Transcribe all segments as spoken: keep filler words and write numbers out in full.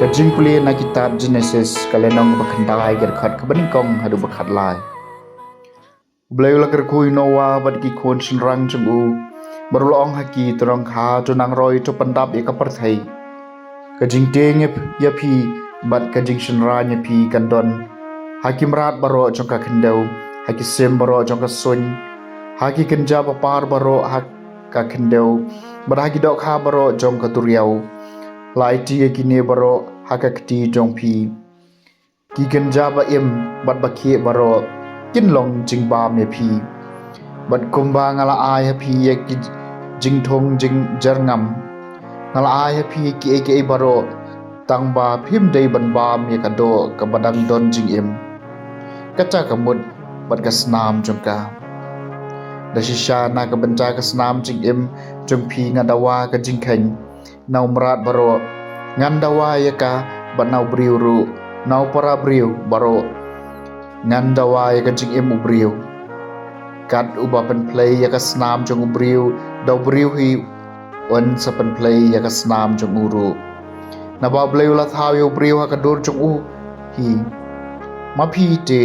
Jingpule na kitab Genesis, ka lynnong ba khyndai, ka dkhot kaba nyngkong haduh ba khatlai. U Blei u la kyrkhu ïa u Noah bad ki khun shynrang jong u, bad u la ong ha ki, to nang kha, to nang roi, to pyndap ïa ka pyrthei. Ka jingtieng ïa phi bad ka jingshynrang ïa phi kan don ha ki mrad baroh jong ka khyndew, ha ki sim baroh jong ka suiñ, ha ki kynja bapar baroh ha ka khyndew, bad ha ki dohkha baroh jong ka duriaw. La aiti ïa kine baroh ha ka kti jong phi. Ki kynja ba im bad ba khieh baroh kin long jingbam ïa phi. Bad kumba nga la ai ha phi ïa ki jingthung jingjyrngam, nga la ai ha phi ïa kiei kiei baroh, tang ba phim dei ban bam ïa ka doh kaba dang don jingim, kata ka mut bad ka snam jong ka. Da shisha na ka bynta ka snam jingim jong phi nga dawa ka jingkheiñ na u mrad baroh. Ngan dawa ïa ka bad na u briew ruh, na u para briew baroh. Ngan dawa ïa ka jingim u briew. Kat uba pynphlei ïa ka snam jong u briew da u briew hi, un sa pynphlei ïa ka snam jong u ruh. Naba U Blei u la thaw ïa u briew ha ka dur jong u hi. Ma phi te,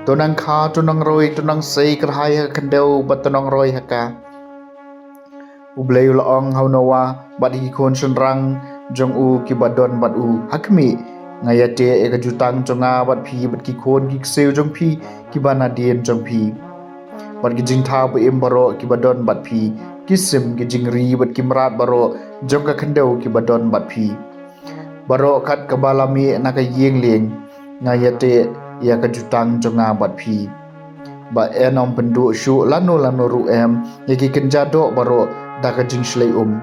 to nang kha, to nang roi, to nang sei kyrhai ha ka khyndew bad to nang roi ha ka. U Blei u la ong ha u Noah bad ha ki khun shynrang jong u kiba don bad u, ha khmih, nga ïateh ïa ka jutang jong nga bad phi bad ki khun ki ksiew jong phi kiba nadien jong phi, bad ki jingthaw ba im baroh kiba don bad phi, ki sim, ki jingri bad ki mrad baroh jong ka khyndew kiba don bad phi. Baroh kat kaba la mih na ka ïing lieng, nga ïateh ïa ka jutang jong nga bad phi. Ba yn ym pynduh shuh lano lano ruh em ïa ki kynja doh baroh da ka jingshlei um.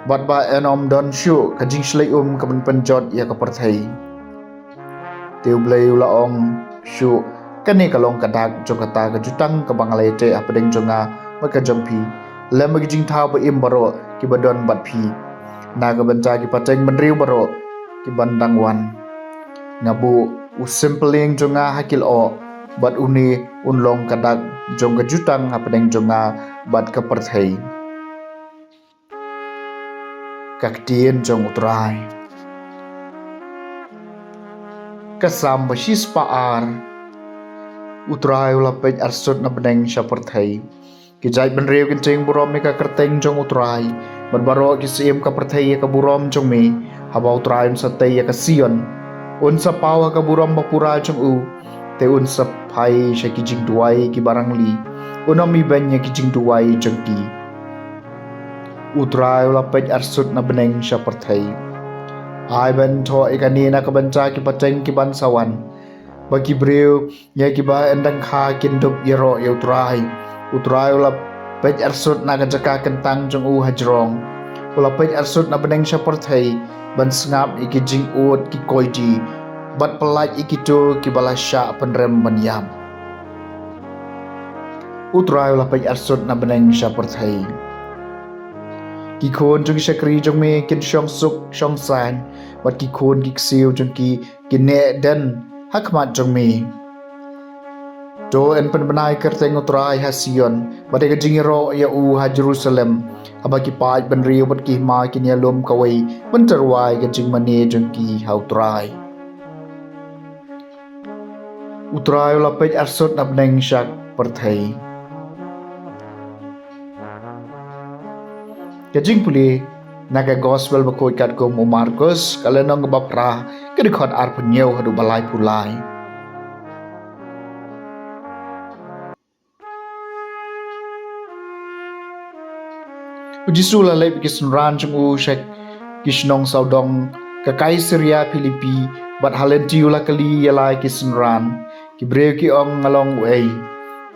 Bad ba yn ym don shuh ka jingshlei um kaban pynjot ïa ka pyrthei. Te U Blei u la ong shuh, kane ka long ka dak jong kata ka jutang kaba nga la ïateh hapdeng jong nga bad ka jong phi, lem bad ki jingthaw ba im baroh kiba don bad phi, na ka bynta ki pateng bynriew baroh kiban dang wan. Nga buh u sympylieng jong nga ha ki lyoh, bad une un long ka dak jong ka jutang hapdeng jong nga bad ka pyrthei. Ka ktien jong U Trai. Ka Salm ba shispah ar. U Trai u la peit arsut na bneng sha pyrthei. Ki jaitbynriew kin tieng burom ïa ka kyrteng jong U Trai, bad baroh ki syiem ka pyrthei ïa ka burom jong me. Haba U Trai un sa tei ïa ka Sion, un sa paw ha ka burom ba pura jong u. Te un sa phai sha ki jingduwai kiba rangli, un ym ibeiñ ïa ki jingduwai jong ki. U Trai u la peit arsut na bneng sha pyrthei. Ai ban thoh ïa kane na ka bynta ki pateng kiban sa wan, ba ki briew ïa kiba yn dang kha kin dup ïaroh ïa U Trai. U Trai u la peit arsut na ka jaka kyntang jong u hajrong. U la peit arsut na bneng sha pyrthei, ban sngap ïa ki jingud ki koidi, bad pyllait ïa kito kiba la shah pynrem ban ïap. U Trai u la peit arsut na bneng sha pyrthei. Ki khun jong ki shakri jong me kin shong suk shong saiñ, bad ki khun ki ksiew jong ki kin neh dien ha khmat jong me. To yn pynbna ïa ka kyrteng U Trai ha Sion, bad ïa ka jingïaroh ïa u ha Jerusalem. Haba ki paid bynriew bad ki hima kin ïalum kawei ban tyrwa ïa ka jingmane jong ki ha U Trai. U Trai u la peit arsut na bneng sha pyrthei. Ka jingpule na ka Gospel bakhuid katkum u Markos, ka lynnong kaba phra, ka dkhot arphew hynñiew haduh ba laiphew lai. U Jisu u la leit bad ki synran jong u sha ki shnong sawdong ka Kaisaria Philipi, bad ha lynti u la kylli ïa la ki synran. Ki briew ki ong, nga long uei?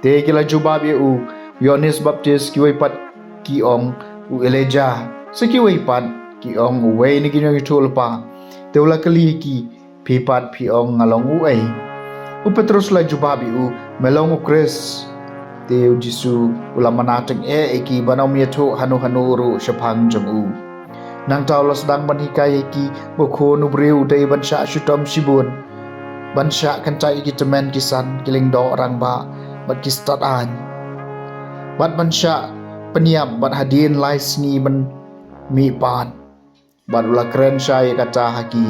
Te ki la jubab ïa u, u Ïoannis Baptis, kiwei pat ki ong u Elijah, sa kiwei pat ki ong uwei na ki nongïathuhlypa. Te u la kylli ïa ki, phi pat phi ong nga long uei? U Petros u la jubab ïa u, me long u Khrist. Te u Jisu u la mana tyngeh ïa ki ban ym ïathuh hano hano ruh shaphang jong u. Nangta u la sdang ban hikai ïa ki ba u Khun u briew u dei ban shah shitom shibun, ban shah kyntait ïa ki tymmen ki san, ki lyngdoh rangbah bad ki stad aiñ, bad ban shah pynïap bad hadien lai sngi ban mihpat. bad u la kren shai ïa kata ha ki.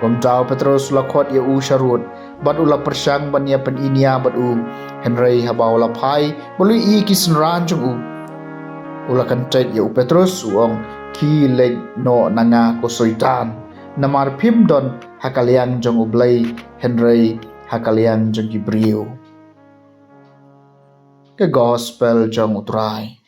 Kumta u Petros u la khot ïa u sharud, bad u la pyrshang ban ïa pyniñia bad u. Hynrei haba u la phai, bad u ïohi ki synran jong u, u la kyntait ïa u Petros, u ong, "Khie leit noh na nga, ko Soitan, namar phim don ha ka liang jong U Blei, hynrei ha ka liang jong ki briew." Ka Gospel jong U Trai.